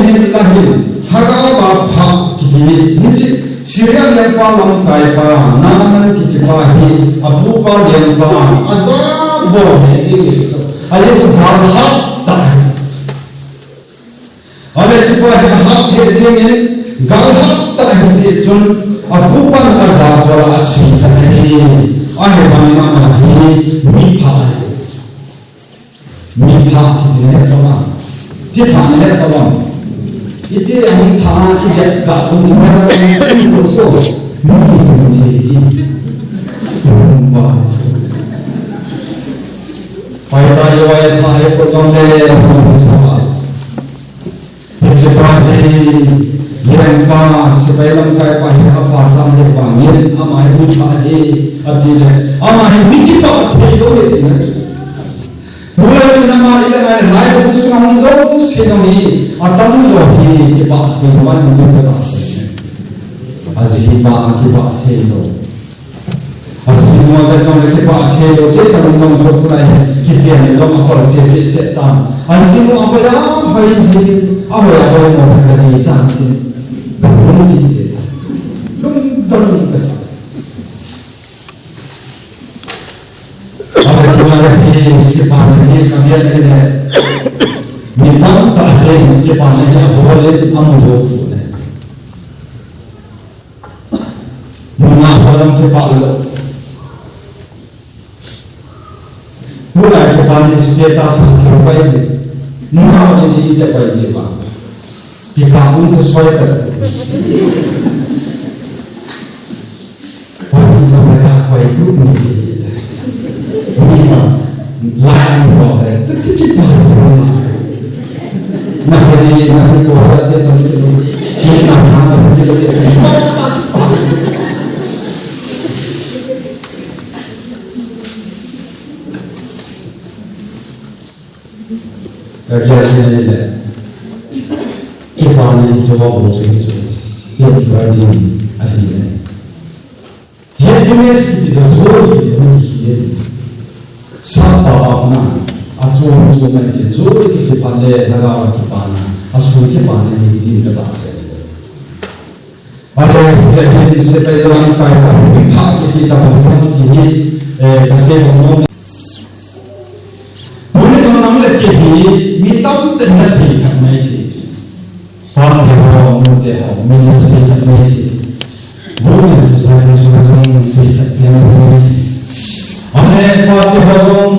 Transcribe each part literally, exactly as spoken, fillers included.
Hin la hin, lhagao a pha kiti hi, hiche Syria lengpa lamkai pa, Naaman kiti pa hi, apupa lengpa, ajabol he hi chu. Ahi chu gal hat tah hi. Ahile chupa hi ahat he dingin, gal hat tah hi ti chun, apupan ajabol a asi tah hi, ahivangin ama hi mipha ahi. Mipha kiti nahet tauva. Chipha nahet tauva. Iti ahung pha, iti ka hung pha, iti ko so. Mipha kiti hi. Mipha. Pai ta yo ai pha he ko jong le, sa. Hiche pa hi, lengpa, sepai lamkai pa hi, apa chang le vangin, ama hi mipha ahi, ati le, ama hi mi kipah thei lou ahi tina chu. Tulai in ama hi le ngai le, lai bu sunga hung jouse jong hi, atamjo hi, kipah thei lou, ahi mi kipah thei. Aji pa kipah thei lou. Ajinu a jong le kipah thei lou, kei ka lungdong chu tulai, kichen le jong akol che behseh tan. Ajinu a hoi a hoi ji, ahoi a hoi mo ka ni chan tin. Lungdong kiti. Lungdong kasa. Ahoi tulai hi, kipana hi, ka bia hi le. Mi tamtah hi, kipana hi, ahoi le, amu lou le. Nungah ho jong kipah lou. Nungah kipah ni status a thil pai ni. Nungah ni ni te pai ni ba. Kipah un te soi ta. Pai ni to pai ta pai tu ni te. Ni ba. Lai ni ba. Tu ti kipah. Na pai ni na ni ko te to ni. Ni na na na ni te. Ka gel china le. Kipana hi chu a bol chu hi chu. Hi kipah ding ahi le. Happiness kiti chu joy kiti chu hi. Sa pa pa na. A chu chu mai ke joy kiti pa le na ga kipana. A su kipana hi kiti ta ta se. Ahile, hiche hi, sepai lamkai pa, mipha kiti ta bang bang kiti hi, eh, ka sei bang bang. Tuni nang le kei hi, mi tamtah in na seikha mai thei. Pate ho, nute ho, min na seikha mai thei. Women society, society, seikha mai thei. Ahile, pate ho jong,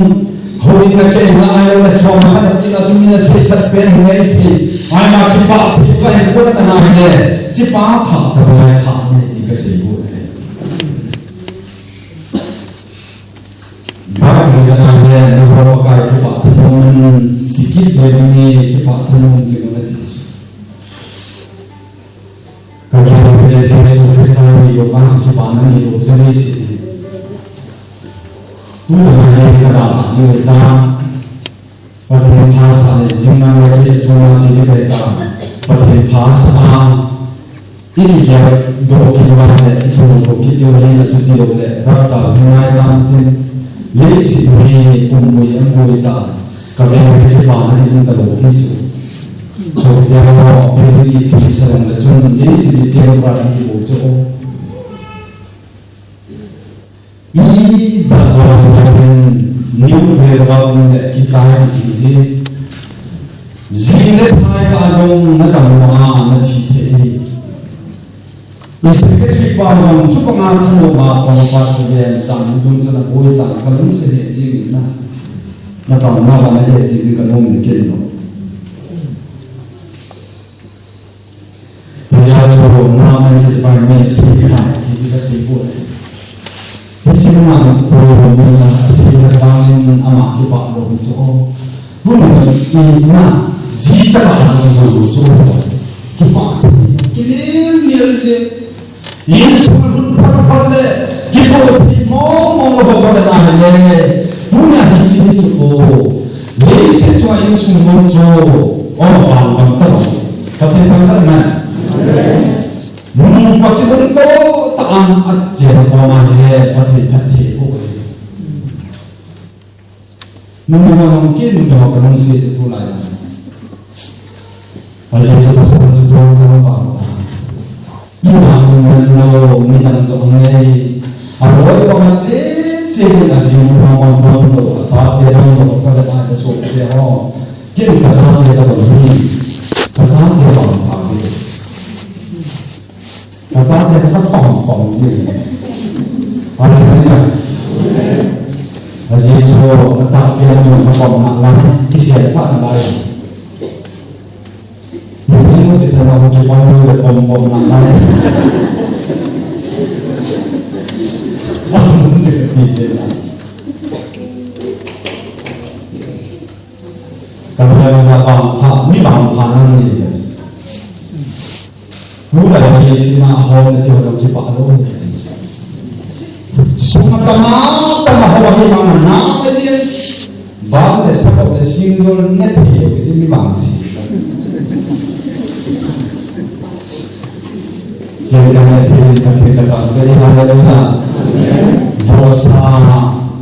houin na kei na ai le som khat na pi na chu min na seikha pen hi ngai thei. Ai na kipah thei, ka hin ko na na le. Chipah pha ta lai pha ni ti ka sei ko le. Ba ni ka na le, na ho ka kipah ta mo man ti kit le ni kipah ta mo ji mo na ti. Ka kiang le Jesu Christa ni lo vang chu kipana ni lo chu ni si. Tu jong ni ka da ta ni ta. Pathen phasah le jing nang le kei chunga chi ni kai ta. Pathen phasah a. I kigel doh kit uva le, i thum doh kit uva le, achuti lou le, rapture hi ngai tan tin. Leiset hi um boi a boi ta. Ka vel hi kipana ni um ta lou pi chu. Chuteng leh, Bible in thil sa jong le chun, leiset hi temporary ti bou chu. Ijat bol a hin nuclear bomb le kichai kiti ji. Ji le thai a jong na damlou a na thi thei. I secretary pa jong chu panga thanop a pang pa chu ven tang lung chun a boi tang ka lungset he jing in na. Na damlou a na he jing in ka lung ni ken lou. Hijeh chun Naaman kiti pa hi mi seikha ti ka sei poi. Hiche Naaman kho mi na seikha vangin ama kipah lou chu. Tuni in na ji cha ka lou chu. Kipah. Kilel nel je. Insung lut phat phat le. Kipo thi mo mo lo ko ka na le. Tuni hiche chu. Leiset chunga insung lut chu. O, bang bang ta. Pathen bang ta na. Nupa kibang to ta ang at chen khom a hile Pathen phatthei ko. Nungah nung ki nungah ka nung si tu lai. Ahi chu Ina hung men lo, midang jong nei. A loi bang a che che hin a jing bang bang bang lo, a chate bang lo, ka le ai ta so te ho. Kin ka chate ta bang ni. Ka chate bang bang ni. Ka chate ta bang bang ni. Hallelujah. A jing so, ka ta pia ni ka bang na lai, ki sia sa na lai. Muthimu kisana mu kipanu le pom pom na nai. Kamya na bang pha, mi bang pha nang ni. Mu la ni sina ho na ti ho kipa lo ni. Suma tama tama ho hi mang na na ni. Bang le sakop le single ne thei, ti mi bang si. Kei ka ne thei, ka thei ka ta, ka thei ka ta, ka thei ka ta. Vosa,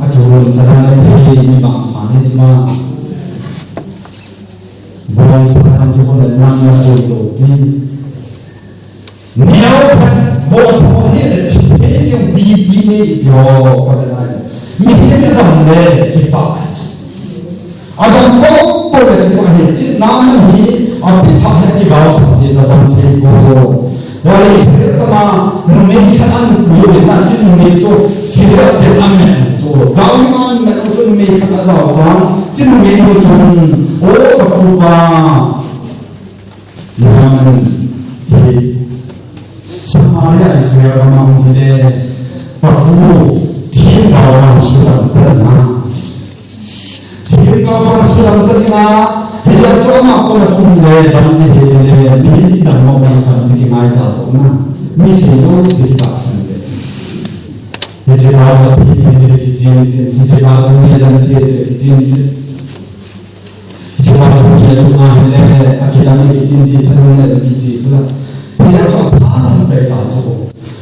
a ki hon cha ne thei, mi bang pa ne ma. Vosa, a ki hon le nang na ko lo pi. Neo khat, vosa ho ni le thi thei ni B P ni ti ho ka le nai. Mi hi ni dam le kipa. Adam ko ko le kipa hi chi na na hi a ti pha he ki bau sa ti cha dam thei ko. Wa le Israel ka ma numei khat an ku yo na chi numei chu Syria te an me chu. Gau ni an me chu numei khat a jao ta chi numei chu o ka ku pa. Naaman hi Samaria Israel gam a hung hi le, Papu, themgao vang suhdam ta na. Themgao vang suhdam ta na, hijeh chun ama koma chun le, dam ni hi le, mi dam mo dam kan ti ki mai ja chun na. Mi sei lo sei ki ta san le. Hiche pa chu thi ni ti ki chin ti, hiche pa chu mi jan thi ti ki chin ti. Hiche pa chu mi le chu ma hi le, a kilam ni kitin ti tha le kichi chu la. Hiche chu pha lam pe ta chu.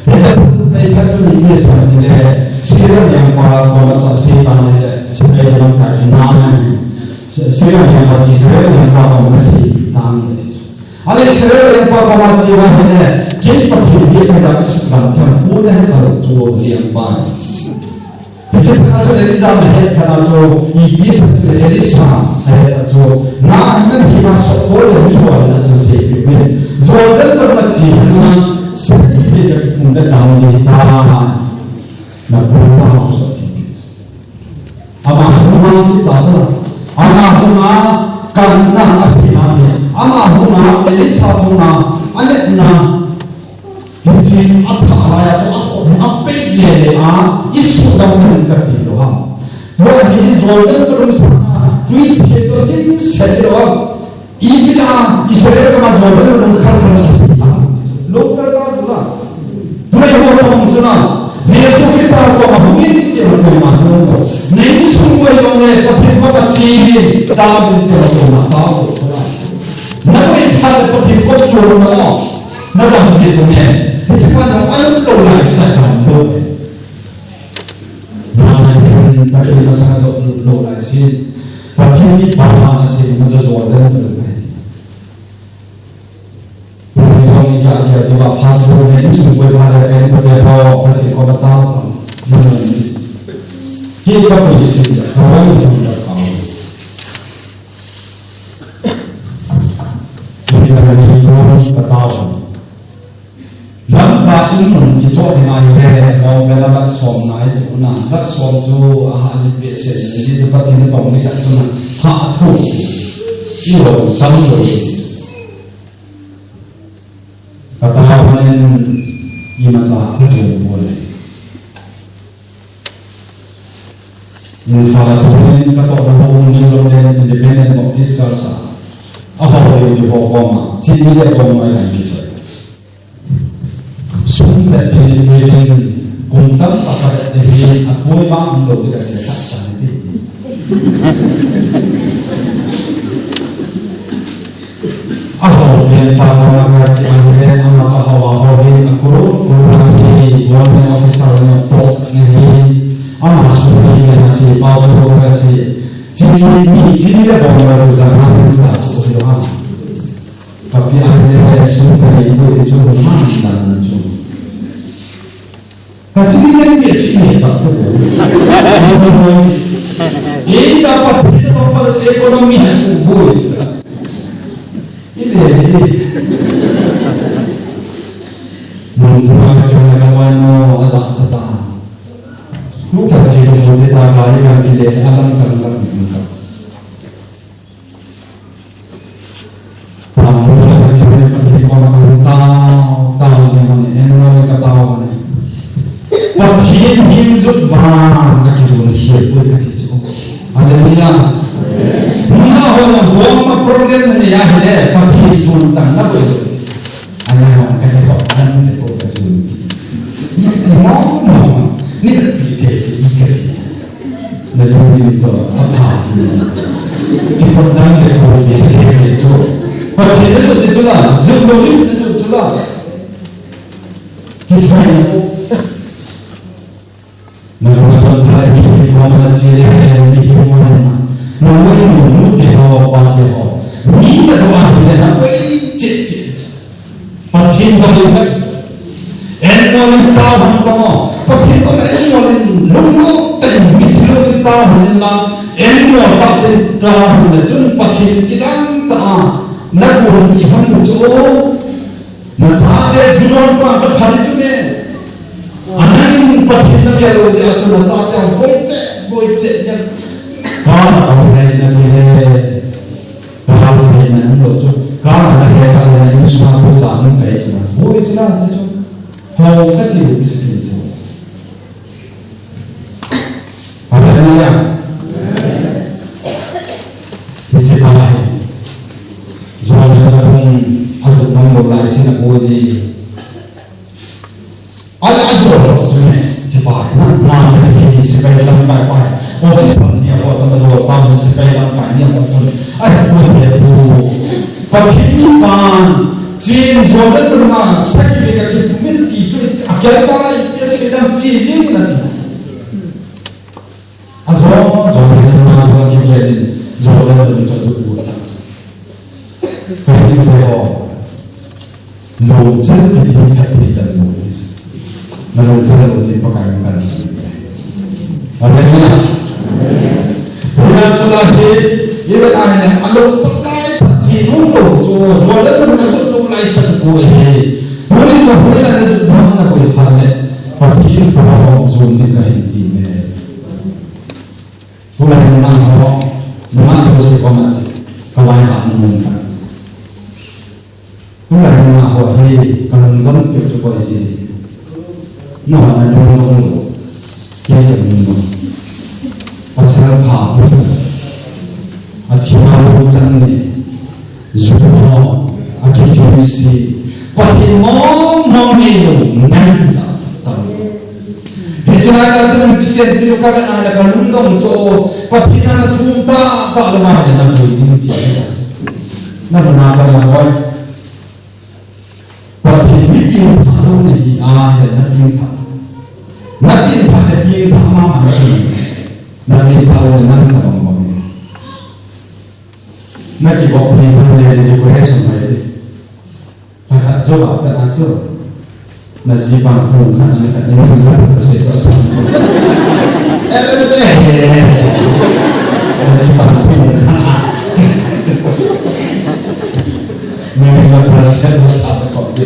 Hiche pha lam pe ta chu ni mi sa ti le. Syria lengpa koma chu Satan ni le, Satan lam ka ki na na ni. Syria lengpa Israel lengpa koma Satan ni ti chu. Ale Israel lengpa koma chi wa hi le, kei Pathen kei ka ja ka sukdam thiam pu le ha ka lo chu lengpa. Hiche phat a chu Elijah na het phat a chu, ipi sa le Elisha a het a chu, na, na hi na so ko le ni wa na chu se pi pi. Jordan ko na chi na, se pi pi ka kum da down ni ta. Na pu pa ma so ti. Ama hu ma ki ta chu. Ama hu ma kan na a si na ni. Ama hu ma Elisha hu ma a le na. Hiche a pha lai a chu a khut hi a pei le le a, i suhdam thei ka ti lou ham. Tua hi Jordan kadung sang a, tui thei lou dimset lou ham. Ipi a, Israel gam a Jordan kadung khal khal a si ham. Lou char ta tu la. Tua hi ho ta hung chu na. Jesu Christa ko ma hung in ti ma ko ma hung ko. Nei sung ko yong le Pathen ko ka chi ta bu ti ma ko ma ta ko. Na ko i pha le Pathen ko chu na. Na dam ti chu nge, hiche pa na a lut lou lai sa dam lou. Na na hin Pathen masang a jot lut lou lai si. Pathen ni pa na si ma jo jo le na lou lai. Pathen jong ni ka ya ti ba pha chu ne, ni sung koi pha le ka ni pa te ho, Pathen ko ba ta ta. Na na ni. Ki pa ko si ya, ka wa ni ka ka. Lamka in mun i choh ngai le, November dak som nai chu na, dak som chu a ha ji pe se ni, ji chu Pathen na tong ni ka chu na, ha thu. I lo tam lo. Ka pa man i ma cha ka thu mo le. Imphal a tuhin ka toh na ho New London Independent Baptist Church a, a ho le ni ho koma, chi ni le koma mai kan ki choi. Sum le pi ni pi ni kum tam pa ka le ni a thoi ba um lo ni ka le khat sa ni pi. A ho le pa ma ka chi a le ama ka ho a ho le a kuru kuru na ni government officer le to ni ama su ni le na si pa to ka si chi ni chi ni le bom le ku za na ni ta su ni ha. Ka pi a le Jesu ka hi bu ti chu man dan na chu. Ka chi ni ken ke chi ni ta ko. Ei ta pa ti to pa economy ha su bu. Ile ni. Mun pa cha na ka wa no a za cha ta. Mu ka chi mo te ta ba ni ka ni le a lam ka ka. Pamela Pathen, Pathen koma kahung tao, tao jing uva ni, en uva ni katao uva ni. Pathen hin jot vang, akijot hi poi kati chu. Hallelujah. Nungah ho jong bom ma problem na nei ahile, Pathen jot tang na poi. Ana ho kati ho, an te ko ka jot. Ni ti mo mo, ni ka pi te te, i kati. Na lu ni to, a pha ni. Chi khot dang le ko ni, ni, ni chu. Pathen na chu ti chu la, jot lo ni na chu chu la. Ki thai na ko. Na lu na thai ni, ni ko na chi le, ni ko na. Na lu ni, ni te ho, pa te ho. Ni na ko a ni na, wei, chi, chi. Pathen toh in kati. Einmolin tao hen tao. Pathen toh einmolin lunglut tah in mitlhi louvin tao hen lang. Einmol tah in tao hen le chun Pathen kidang tah a na gon i hon le chu. Na chate junon pa chu pha le chu me. Anangin Pathen na bia lou jeh a chu na chate boi che, boi che jeng. Ka na boi na ti le. Ka hal thei na um lou chu. Ka hal thei ka le na um sua ko sa um kai chu na. Boi chu na ti chu. Ho ka ti u ki si ti chu. Hallelujah. Ni chi pa hi. Zo le na bung a zo bung lo lai si na ko ji. Ala ajo lo chu ne, chi pa, na, na, na, hi, hi, sipai lamkai pa, office pan ni a ko, chama jo, pa, sipai lamkai ni a ko, chun, ai, ko, he, ko, Pathen mi pan, chin jo le tu na, sai le ka ki pumil ti chu, a kel pa lai, yes, ke dam chi, ni na ti. A zo, zo le na, zo ki ke ni, zo le na, zo, zo, zo, zo. Ka hi, ko, Lungchang kiti khat hi chan lou hi chu. Na lungchang lou hi Pakai in kan hi. Amen. Hia chu la hi, i vet a hi le, a lungchang lai sa chi lou lou chu, hua le lung na lung lai sa ko hi. Tuni na hui la na lung na ko pha le. Pathen pa ho jun ni ka hin ti me. Tulai na ho, na ho se ko ma ti. Ka vai ha mun ka. Tulai na ho hi, ka lungdon peh chu koi si. Na ho na lungdon lo. Kei ka lungdon. Pasal pha. A thi ma lo chan ni. Ju ho. A ki thi si. Pathen mong mong ni lo. Ngan ta. Hiche lai a chun kichen pi ka ka na ka lungdon chu. Pathen na thum ta ta lo ma na pui ni ti. Na na ka la hoi. Pathen mi pengthah lou nahi a, na pengthah. Na pengthah, na pengthah ma ma na pengthah. Na pengthah lou na na bang bang. Na kibol pengthah na decoration mai. Khat jo ba ka na chu. Na jipa khong khat na khat ni na ka se ka sa. Eh, eh, eh, eh. Na jipa khong khat. Ni na ka se ka sa ko pe.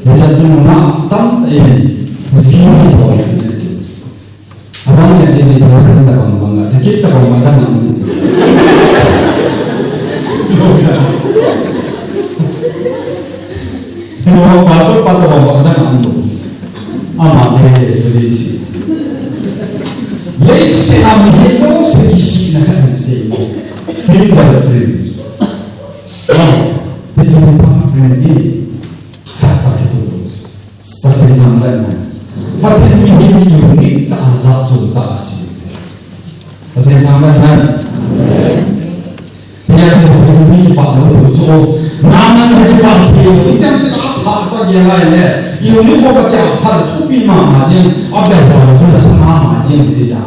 Ni na chu na tam eh. Ji ni ko ni. Abang ni ni ni jangan tabang bang, dikit tabang mata nang. Ni mo pasal pa tabang bang nang. Ama ni ni si. Ni si am ni to si si na kan si. Fingerprint. Wow, ni si pa print ni. Khat sa ki tu. Pathen thangvah na. Pathen mi hi mi unique tah a jat chom tah a si. Pathen thangvah na. Tia chu Pathen mi kipah lou lou chu. Nang nang kipah thei lou. Itiam ti a pha cha ge lai le. Uniform ka tia pha la thupi ma ma jing. A bel pa chu la sa ma ma jing ti ja.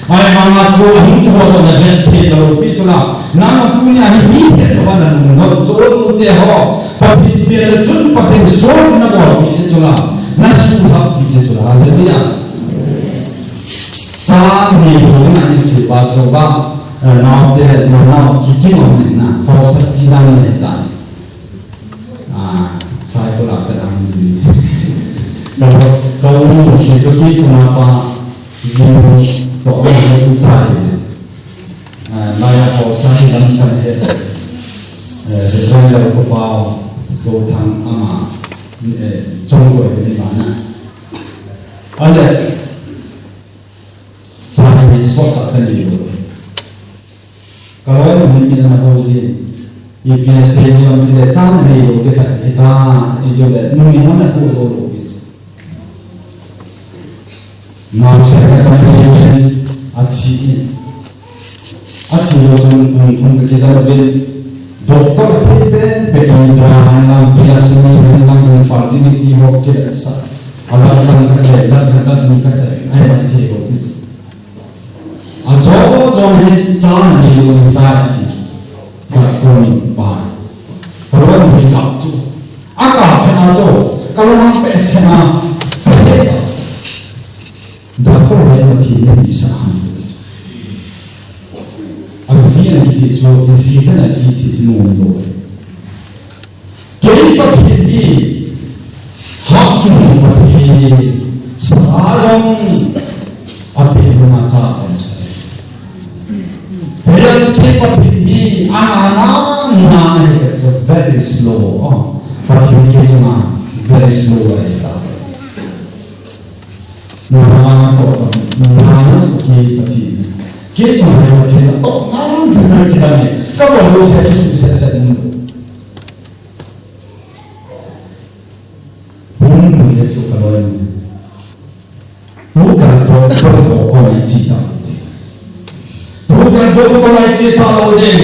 Ahivanga chu ahung kihoutoh na genthei talou pi chu la. Nang tunia hi mi het lou a na lungdon chu u te ho. Pathen pen le chun Pathen solve na bol pi te chu la. Na suhhat pi te chu la. Hallelujah. Cha neilou na in si ba chu ba. Eh, nao te, na nao ki ki mo ni na. Hausa ki dan ne ta. Ah, sai ko la ta ang ji. Ka, ka u ni ki chu ki chu na pa. Ji to a ni u chai. Ah, laiya hausa hi lam kan he. Eh, he jong le ko pa, ko thang ama, eh, chong ko ni ma na. Ale, cha ni so ta ta ni lo. Ka loi ni mi na ho ji. Ipi asei nom ti le cha ni lo te khat hi ta, chi jo le, nu ni ho na thu lo lo. Naosen khat in athi in. Athi lou chun kum thum kakijat uvin. Doctor athei pen pen in, India hen lang, Bilasini hen lang, infertility ho kile sa. Alat lang kachai, lat khat lat ni kachai. Ai mai thei lou. Ajo jo hin cha ni lou ta ti. Ka kon pa. Ka loi ni ka chu. Aka phe na chu. Ka loi mang pe se na. Doctor le Pathen in eisah ham. A Pathen in eiti chu, eiji khat in eiti chu nom lou. Kei Pathen hi, hah chung Pathen, sa jong, a pe ma cha om sa. Hijeh chun kei Pathen hi, a na na na na hi, it's a very slow. Oh, Pathen kei chunga, very slow ahi ta. Nana to, nana to ki Pathen. Ki chu hai Pathen to nana to ki Pathen. Ka bol lou se ki su se se nu. Hung hung le chu ka loi nu. Nu ka to to to ko mai chi ta. Thu kan bol to lai che ta lou ding.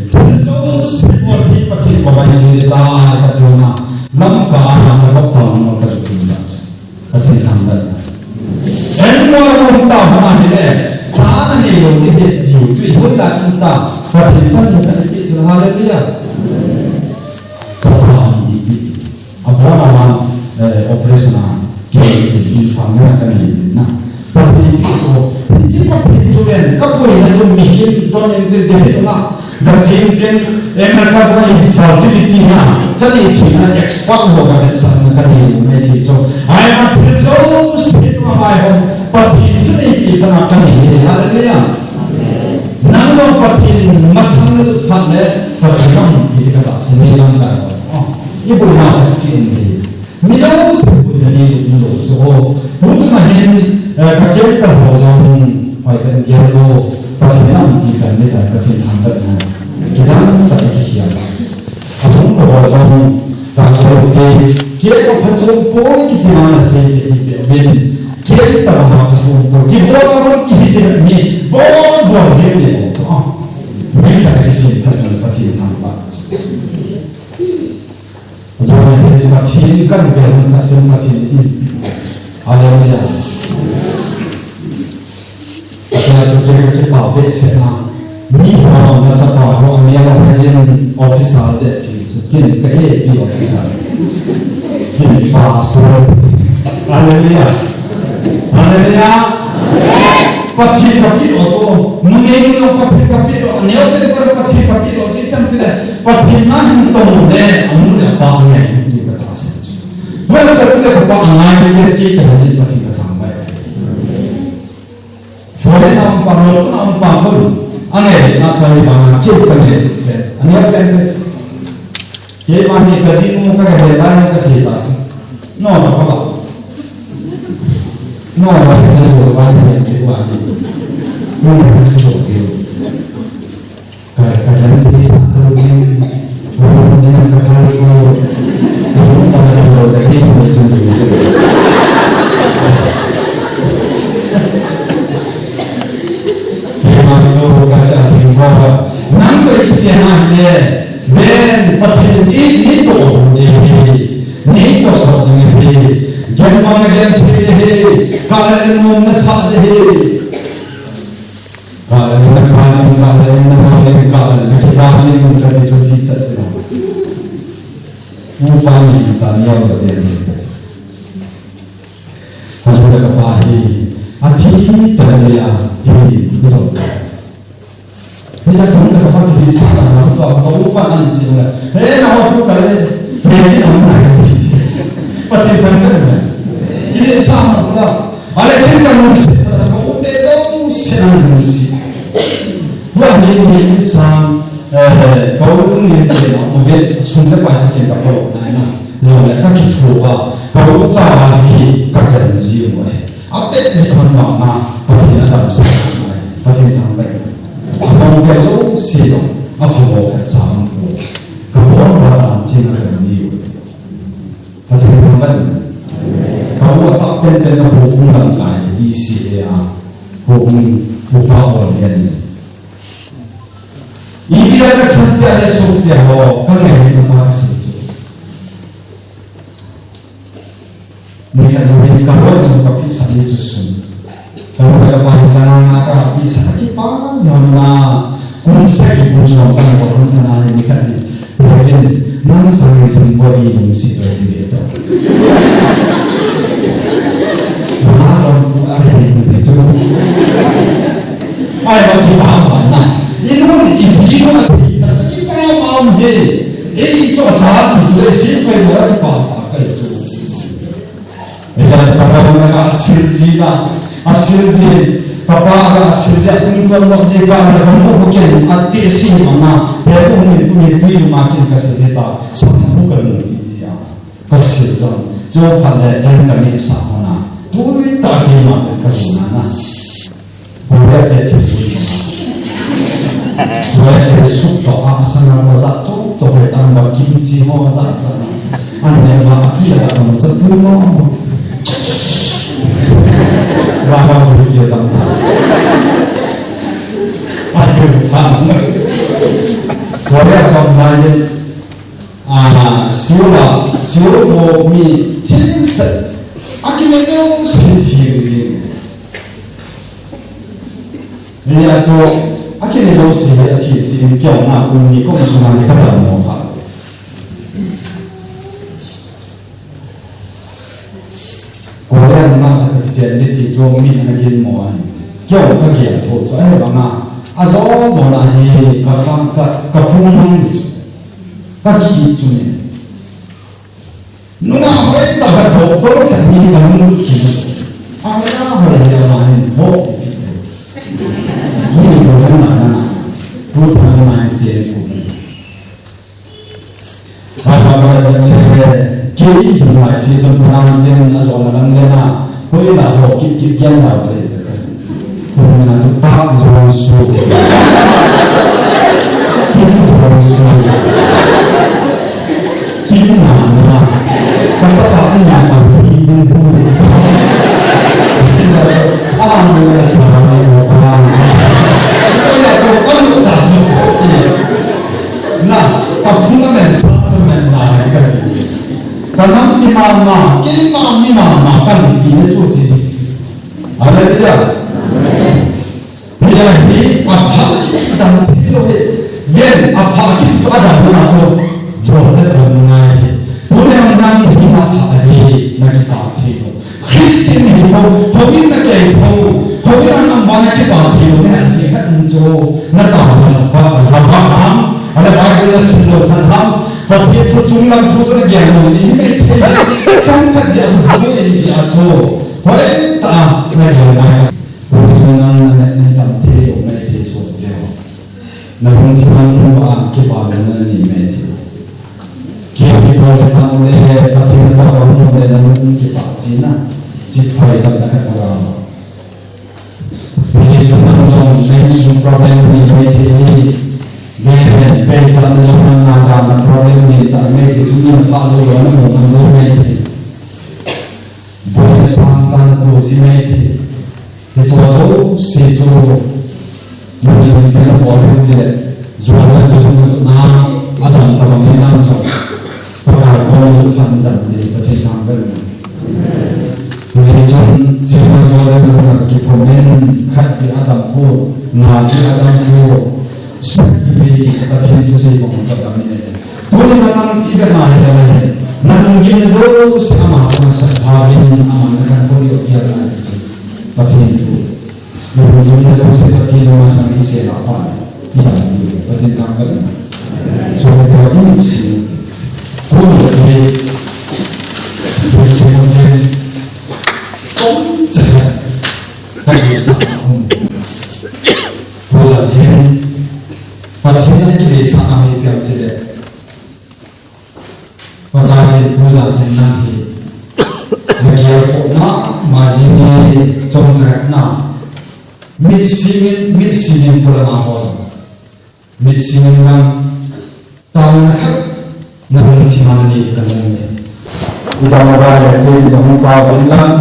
Thil jouse bol thei Pathen ko mai che ta ka tiu na. Lamka a na cha ko ta no ta chu na. Pathen thangvah. En mo la mo ta na hi le. Cha na ni lo ni he tiu chu i hoi la ta. Pathen chan mo ta ni chu, hallelujah. Cha ni. Abona man, eh, operation a, ke, in family a kan ni na. Pathen pi chu, hiche Pathen chu ven, ka pui na chu mihem don in tin de na. Ka jing tin, eh, America a infertility na, chani thi na expert ho ka vet sa na ka ni me thi chu. Ai ma thi chu, si ma bai hom, Pathen chu ni ki ka na ka ni. Hallelujah. Nang lo Pathen masang na tu phat le, Pathen lam ki ka ta si ni lam ka. Oh, i bu na ka chin ni. Mi jouse puina hi lunglo chu o. Tuchung a hin, eh, ka kem ka ho jong, hoi kan gel lo, Pathen lam ki kan ni ta, Pathen thangvah na. Kidang ta ki hiam. A hung ko ho jong, ka ko te, ke ko pha chung poi ki ti na na se ki ti pe bin. Ke ta ma ka chung poi, ki bo na ki ti ni, bo bo je ni ko. Ah. Mi ta ki se ta Pathen thangvah. Jona hi Pathen kan ve hun khat chun Pathen in. Hallelujah. Atia chu kei ka kipah behseh na. Mi ho na chapa ho mi a lo hin officer de ti chu kin ka A P officer. Kin pastor. Hallelujah. Hallelujah. Pathen ka pi o to. Mu nge ni o Pathen ka pi o. Ne o pe ko Pathen ka pi o. Ti chan ti le. Pathen na hin tong le, amu le apa nge, ni ka ta se. Tua ka le ka pa angai ni ke ki ka ni Pathen ka thangvah. Foreign a um pa, North a um pa, hon. Ange, na chai ba na ke ka le. Ani a pen ke. Ke ma ni ka ji mu ka he la ni ka se ta. No, no, ka ba. No, no, no, no, ba ni se wa ni. No, no, no, no, no. Ka, ka jan ti sa ta lo ni, ko ni ka ka ko, ko ta ta lo da ki ko tu tu. Ki ma so ka cha ti ko ba. Nang ko ki che ha ne, ben Pathen ni ni to ni, ni to so ni, gen ma na gen ti ni, ka na ni mo na sa ni. Ka le na ka ni ka le na ka le ka le na ki ka ni ka ti chu ti cha chu na. U pa ni ta ni au de ni. Ka le ka pa hi a ti cha ni a hi ni ku to. Ni ta ku ka pa ki sa na ka pa ka u pa an si na. He na ho tu ka le he ni na na. Pa ti ta na. Ki ni sa na ku la. Ale kin ka lungset, ka u te jouse a lungset. Tua hi ni sa, eh, ka u ni te na, u ve, sum le pai chu kin ka ko na na. Jongle ka kithoa, ka u cha hi ka chen ji mo e. A te ni ka ma ma, Pathen a damsel na, Pathen thangvah. A bang te jouse a pha mo ka cha mo. Ka bol ba a ti na ka ni. Pathen thangvah in. Ka u a tah penpen a houin lamkai hi C A a houin upa bol ngen. Ipi a ka sat tia le suk tia ho, ka ngai ni pa ka si chu. Ni khat jong hin ka loi jong ka pehsah ni chu sun. Ka loi ka pai jong na ka pehsah ka kipa jong na. Kum sagi kum som ka loi jong na ni khat ni. Loi hin nang sang ni hin boi ni lungset loi ni to. Na loi ku a ni ni chu. Ai ba kipa ba na. Inun isi ko asi na kipa ba um he. Ei chu cha ni chu le si ko ba kipa sa ka chu. Ega chu ka pa na ka asil ji na, asil ji, ka pa ka asil ji, a tung tuan lok ji ka na ka mu ko ken, a ti si ma ma, he ko ni ko ni ko ni ma ken ka sil ji ta, sa ko ka mu ji a, ka sil ji, jo pha le en ka ni sa ma na, tu ta ki ma ka ji na na. Korea te thil pui ko. Korea te soup to a sana to za to to he tam ba kimchi ho za za. An ne ma a ti la ko to pui mo. Ba ba pui ke tam ta. A pui cha. Korea ko na ye. A, Seoul a, Seoul ko mi thil set. A kile yo si thil ji. Ni a chu, a kile lo si le a thi, thi in kiau na kum ni kum sunga ni ka ta mo kha. Korea na ka chen ni ti chu mi na gin mo an. Kiau ka kiau tho chu ai ba nga. A zo zo na hi ka kha ka, ka phung mang ni chu. Ka ki chu ni. Nunga hoi ta ka bo ko ka ni ka mun ki. A hoi a hoi ya ma ni bo. Ni bo na na. Tu ta ni ma ni te ku. Ba ba ba ba ni he. Ki ni ma si so na ni na so na na na. Hoi la ho ki ki yan la te. Kum na chu pa Jesu. Kim Jesu. Kim na na. Ka sa pa ni na pa ni ni bu. A ni na sa ni na pa. Chu ya chu pa ni ta ni chu ni. Na, ka phung a men sa men na ka chi. Ka nam ni ma ma, ki ma ni ma ma ka ni ti ne chu chi. Hallelujah. Hia hi a pha kiti chu dam thei lou hi. Ven a pha kiti chu a dam na chu. Job le dam ngai hi. Tuni a nang hi a pha hi na kipah thei lou. Christian hi tho, houin na kei tho, houin a nang ba na kipah thei lou ne a chi khat in chu. Na ta na va, na va ham. A le Bible na sim lou khat ham. Pathen thu chung lam thu chu na gen lou ji hi mei thei. Chang khat ji a chu hoi ji a chu. Hoi ta na gen ngai. Tuni nang na ne, ne dam thei lou, ne thei so thei lou. Na hung thim a nu a kipa lou na ni me thei. Ki kipa se ta le he, Pathen na sa ba mu le na hung kipa chi na. Chi phai ta na ka ta. Ni chu na hung me su problem ni me thei ni. Ve ve ve cha na hung na na problem ni ta me thei chu ni na pa zo na mu na me thei. Boi sang tan tu si mai thi. Ni cho so si cho. Ni ni ni na bol ni ti le. Zo na tu na so na. Adam ta bang ni na so. Pakai ko so tan dan ni pa chen tang kan. Ni cho si Pathen thusei bang hung kap dam in. Tuni nang i vet na hi la hin. Na lungkim na jouse ama chunga sat pha in ama na kan ko yo pia na. Pathen thu. Na lungkim na jouse Pathen masang i sei la pa. I dam ni. Pathen thangvah in. So, Pathen i sei. Ko ni. Ko sei Pathen. Kom cha. Ka ni sa. Ko sa ni. Pathen in kileisahna hi ipi ham itile, Pakai in tujan in nang hi, na gelkhohna, ma jing hi, chomcha na, mitsi min, mitsi min pula ma ho jong, mitsi min lang, taona khat, na hung thima na nei ka nung ne. Idam uva le, kei idam uva in lang,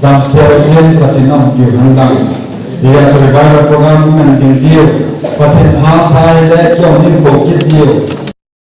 damsel in Pathen a hung kiu hen lang. Hia chu revival program ngan ding diu. Pathen pha sai le, kiong nim ko kit diu.